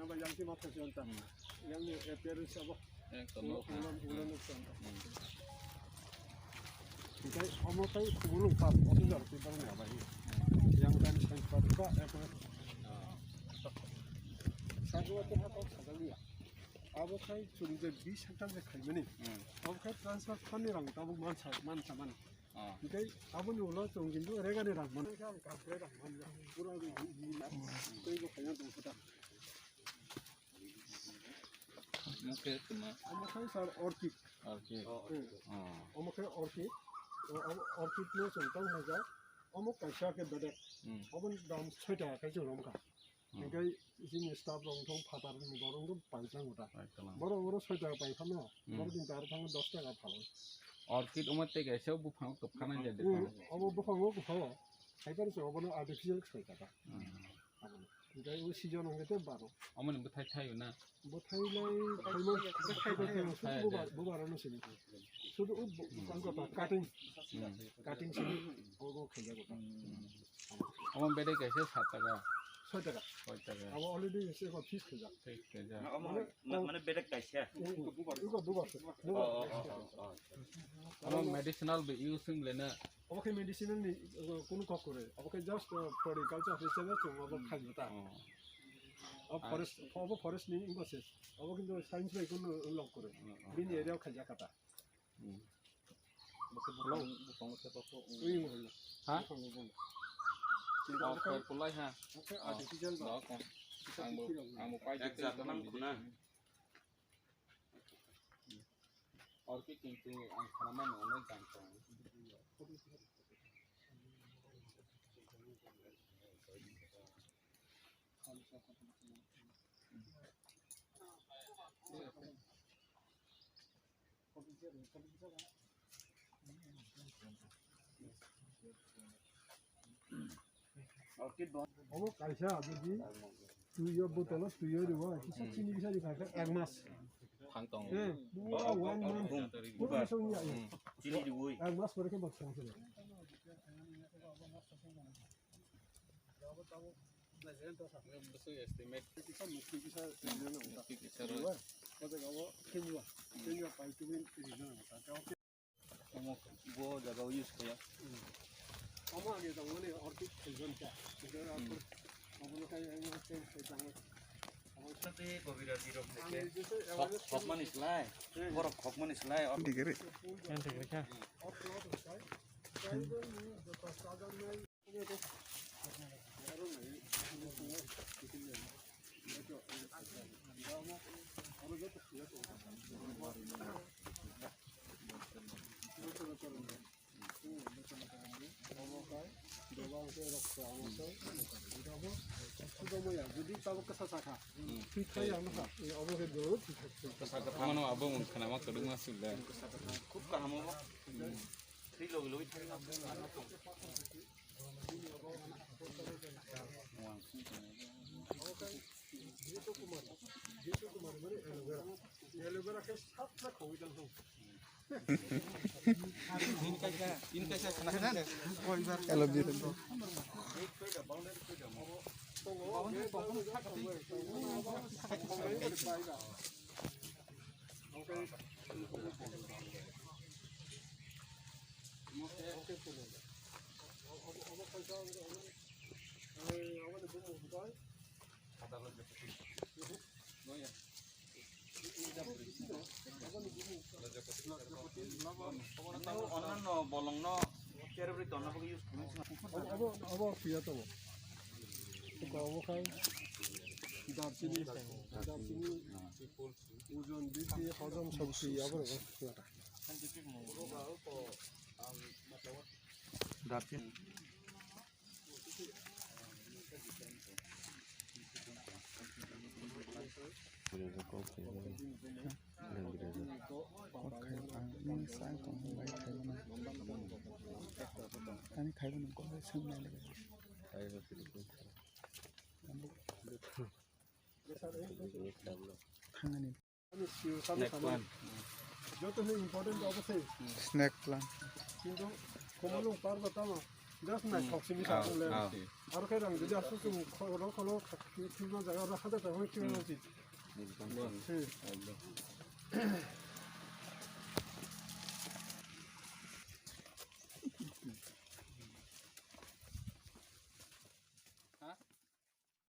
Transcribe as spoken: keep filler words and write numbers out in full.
Yang ni appearance abo. Ekdom ulo, ulo, ulo nuksan. Hingke omo tei kumulung pap officer tei borokni abai. Yang dan dan pap ba appearance. Sago tei ha kok sago ya. Abo khai chwng je bis hektar je khaimani. Abo khai transfer thani rang tabuk mansa, mansa mani. Hingke aboni ulo chwng kintu regani rang mani. Pura tei bo khaina tong kota. Omo khe tuma. Omo khe sir orchid. Orchid. Hmm. Oh. Omo khe orchid. O, omo orchid no chwng tong hwnjak. Omo kaisa khe bedek. Hmm. Omo dam soi taka khe chwng romkha. Hmm. Hingke chini staff rok thong phatar ni borok no pai tang uta. Pai tang. Borok oro soi taka pai phano. Hmm. Borok din tar thang dos taka phalo. Orchid omo tei kaisa buphang kwpha nai jadi. Hmm. Omo buphang o kwpha o. Hai phano chwng obo no artificial soi taka. Hmm. Hingke o season hingke tei baro. Omo ni bwthai thaio na? Bwthai lai thaima, bwthai lai thaima, sudu bubar, bubar ano sini. Sudu o bu-, bukan kota, cutting. Hmm. Cutting sini, o, o khaijak kota. Hmm. Omo bedek kaisa sat taka. Soi taka. Soi taka. Abo already ese ko fix khaijak. Fix khaijak. Omo, ma-, mane bedek kaisa. Iko bubar, iko bubar. Oh, oh, oh, oh, oh. Omo medicinal be use wng le na? Obo khe medicinal ni, uh, kunu kok kwrwi. Obo khe just, uh, floriculture hisabe chwng obo khaijak ta. Oh. Obo forest, obo forest ni wngkha se. Obo kintu science bai kunu lok kwrwi. Oh, oh. Bini area o khaijak kha ta. Hmm. Obo khe bufang, bufang khe bufang. Ui mo. Ha? Bufang, bufang. Kintu obo khe kulai ha. Obo khe artificial ba. Obo khe. Ang bo, ang bo pai. Exact man khuna. Orchid kintu ang khana mano onek dam tong. Omo kaisa jodi twi o bottle o twi o rwo, kisa chini bisa di kha ek mas. Thang tong. Eh, one month. Pura song ya. Chini di woi. Ek mas pore khe bak song song. Bwswk estimate. Kisa mukti kisa rinani uta. Mukti kisa rw. Kisa rw. Kenya, Kenya pai tumi rinani uta. Omo bo jaga o use kaya. Omo age tongmani orchid kaijon ta. Omo no kai ang change kai tong. Omo sate kobira dirok neke. Hok, hok mani slai. Borok hok mani slai. Digiri. Yang digiri kha. Jodi tabuk kasa sakha. Thwi thai ang kha. Obo khe do thwi thai. Kasa kha mano abo mung khana ma kwdwkma sibda. Khub kaham obo. Thwi logi logi thai. Aloe vera. অন্যান্য বলংনো কেরবরি তন্না বগে ইউজ করুন। Abo, abo, abo, priya to. Abo khai, darchini, darchini, ojon bidhi, hojom shokti, abo, abo, priya ta. Darchini. Kok khai ba, nini sai tong bai khai ba nang. Ani khai ba nang kok hai sung nai le. Thangani. Joto ni important obo se. Snake plant. Kintu kumulung parbo tamo. Just naithok simi sa le. Aro khe rang jodi aswk chwng khoro kholo khima jaga ro hajar taka khima ucit. Ekdom. Hmm. Ekdom.